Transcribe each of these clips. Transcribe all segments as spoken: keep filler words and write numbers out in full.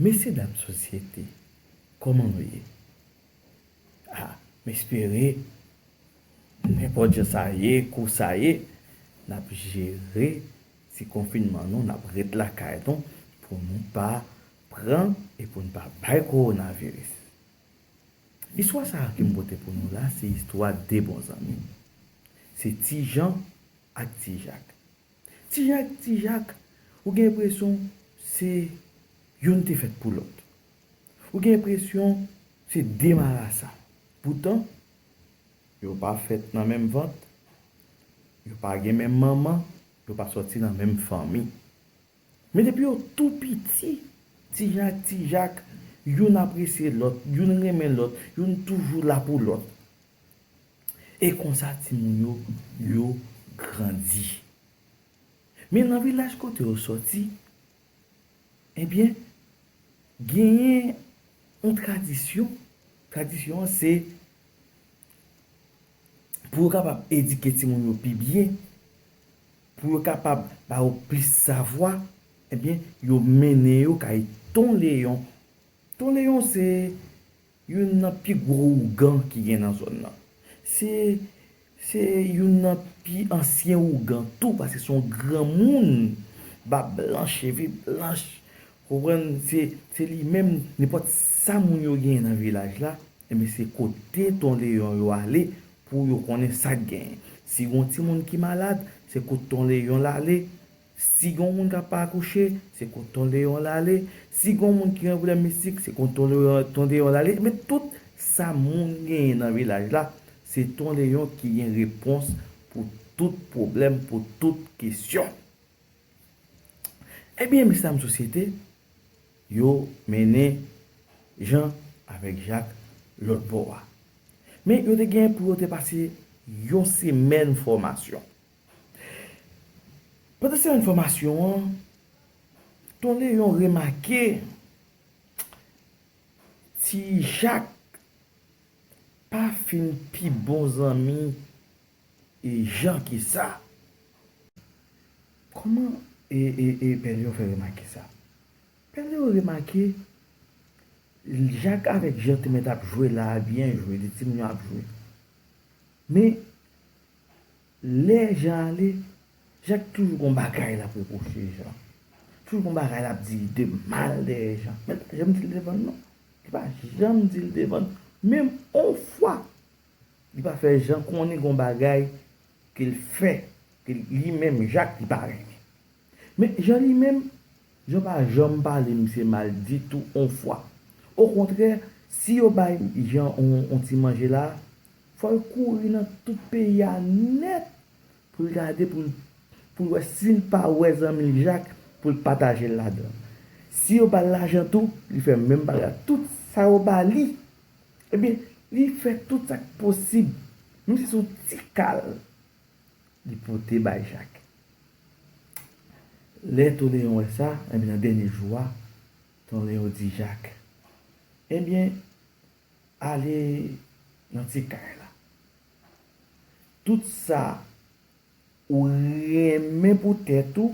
Mesye dam sosyete, kòman nou ye? A, m espere, nenpòt jan sa ye, kou sa ye, n ap jere ti konfinman nou, n ap ret lakay nou pou nou pa pran e pou n pa bay kowonaviris. Istwa sa a ke m pote pou nou la, se istwa de bon zanmi. Se Ti Jan ak Ti Jak. Ti Jak, Ti Jak, ou gen enpresyon se youn te fèt pou lòt. Ou gen enpresyon se de marasa. Poutan, yo pa fèt nan menm vant, yo pa gen menm manman, yo pa sòti nan menm fanmi. Men depi yo tou piti, Ti Jan ak Ti Jak, youn apresye lòt, youn renmen lòt, youn toujou la pou lòt. E konsa timoun yo, yo grandi. Men nan vilaj kote yo sòti, ebyen, genyen yon tradisyon. Tradisyon an se pou yo kapab edike timoun yo pi byen, pou yo kapab ba yo plis savwa, ebyen, yo mennen yo kay Ton Leyon. Ton Leyon se youn nan pi gwo ougan ki gen nan zòn nan. Se, se youn nan pi ansyen ougan tou, paske se yon granmoun, bab blanch, cheve blanch, konprann, se, se li menm, nenpòt sa moun yo genyen nan vilaj la, ebyen, se kote Ton Leyon yo ale pou yo konnen sa k genyen. Si gen yon timoun ki malad, se kote Ton Leyon l ale. Si gen yon moun k ap akouche, se kote Ton Leyon l ale. Si gen yon moun ki gen pwoblèm mistik, se kote Ton Leyon, Ton Leyon l ale. Men tout sa moun genyen nan vilaj la, se Ton Leyon ki gen repons pou tout pwoblèm, pou tout kesyon. Ebyen, mesye dam sosyete, yo mennen Jan avèk Jak lòt bò a. Men yo te gen pou yo te pase yon semèn fòmasyon. Pandan semèn fòmasyon an, Ton Leyon remake Ti Jak pa fin pi bon zanmi e Jan ke sa. Kòman e, e, e Pè Leyon fè remake sa? Pè Leyon remake Jak avèk Jan te mèt ap jwe la, byen jwe, de timoun yo ap jwe. Men, lè Jan ale, Jak toujou gon bagay l ap repwoche Jan. Toujou gon bagay l ap di de mal dèyè Jan. Men l pa janm di l devan l non. Li pa janm di l devan l. Menm on fwa, li pa fè Jan konnen gon bagay ke l fè, ke li menm Jak li pa renmen. Men Jan li menm, Jan pa janm pale misye mal ditou on fwa. Okontrè, si yo bay Jan on, on ti manje la, fò l kouri nan tout peyi a nèt pou l gade, pou l, pou l wè si l pa wè zanmi l Jak, pou l pataje l ladan. Si yo ba l lajan tou, li fè menm bagay. Tout sa yo ba li, ebyen, li fè tout sa k posib. Menm si se yon ti kal, li pote bay Jak. Lè Ton Leyon wè sa, ebyen, nan dènye jou a, Ton Leyon di Jak, ebyen, ale nan ti kay la. Tout sa ou renmen pou tèt ou,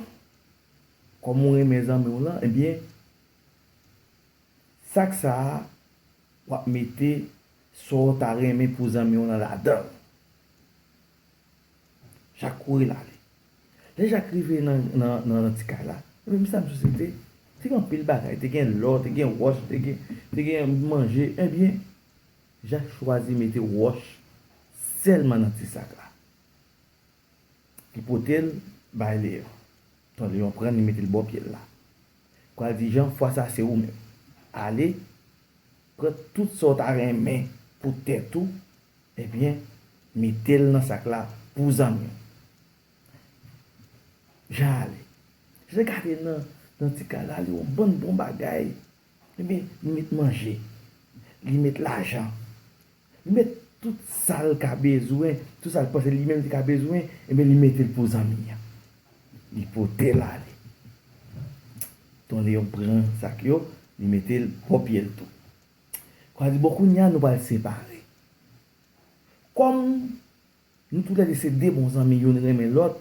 kòm ou renmen zanmi w lan, ebyen, sak sa a, w ap mete sa w ta renmen pou zanmi w lan ladan l. Jak kouri l ale. Lè Jak rive nan, nan, nan, nan ti kay la, ebyen, mesye dam sosyete, te gen anpil bagay, te gen lò, te gen wòch, te gen, te gen manje. Ebyen, Jak chwazi mete wòch sèlman nan ti sak la. Li pote l bay Leyon. Ton Leyon pran l, li mete l bò pye l la. Pral di, Jan, fwa sa se ou menm. Ale, pran tout sa w ta renmen pou tèt ou, ebyen, mete l nan sak la pou zanmi w. Jan ale. Jan gade nan, nan ti kay la, li wè yon bann bon bagay. Ebyen, li met manje. Li met lajan. Li met tout sa l ka bezwen, tout sa l panse li menm li ka bezwen, ebyen, li mete l pou zanmi an. Li pote l ale. Ton Leyon pran sak yo, li mete l bò pye l tou. Kwa di, bon, kounye a, nou pral separe. Kòm nou toulède se de bon zanmi, youn renmen lòt,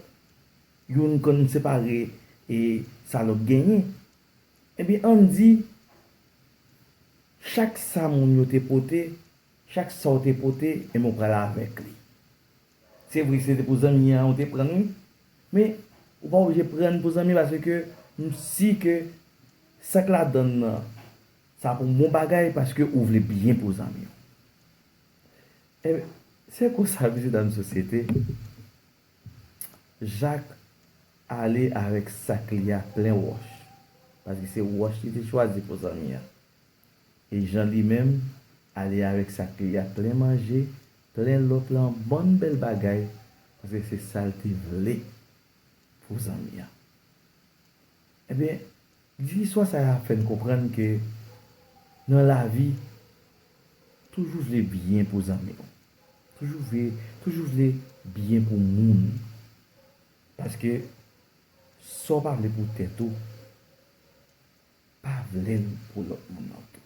youn konn separe e sa lòt genyen, ebyen, ann di, Chak sa moun yo te pote, chak sa w te pote, enben w pral avèk li. Se vre, se te pou zanmi an ou te pran l, wi. Men, ou pa oblije pran l pou zanmi paske m si ke sa k ladan l nan, sa pou bon bagay paske ou vle byen pou zanmi w. Enben, se konsa, mesye dam sosyete, Jak ale avèk sak li a plen wòch, paske se wòch li te chwazi pou zanmi an. E Jan li menm ale avèk sak li a plen manje, plen lòt lan, bann bèl bagay, paske se sa l te vle pou zanmi an. Ebyen, di istwa sa a fè n konprann ke nan lavi, toujou vle byen pou zanmi w. Toujou vle, toujou vle byen pou moun. Paske sa w pa vle pou tèt ou, pa vle l pou lòt moun nan tou.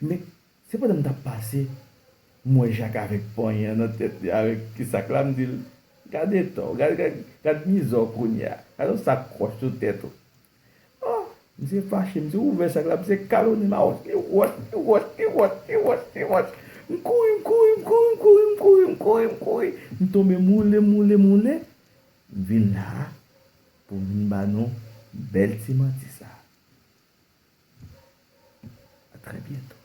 Men, se pandan m t ap pase, m wè Jak avèk panyen an nan tèt li, avèk ti sak la, m di l, "Gade tò, gad, gad, gad mizè w kounye a. Gad yon sak wòch sou tèt ou." Oh, misye fache, misye ouvè sak la, misye kalonnen m a wòch. Li wòch, li wòch, li wòch, li wòch, li wòch. M kouri, m kouri, m kouri, m kouri, m kouri, m kouri, m kouri. M tonbe, m woule, m woule, m woule. M vin la a pou m vin ba nou bèl ti manti sa a. A trè byento.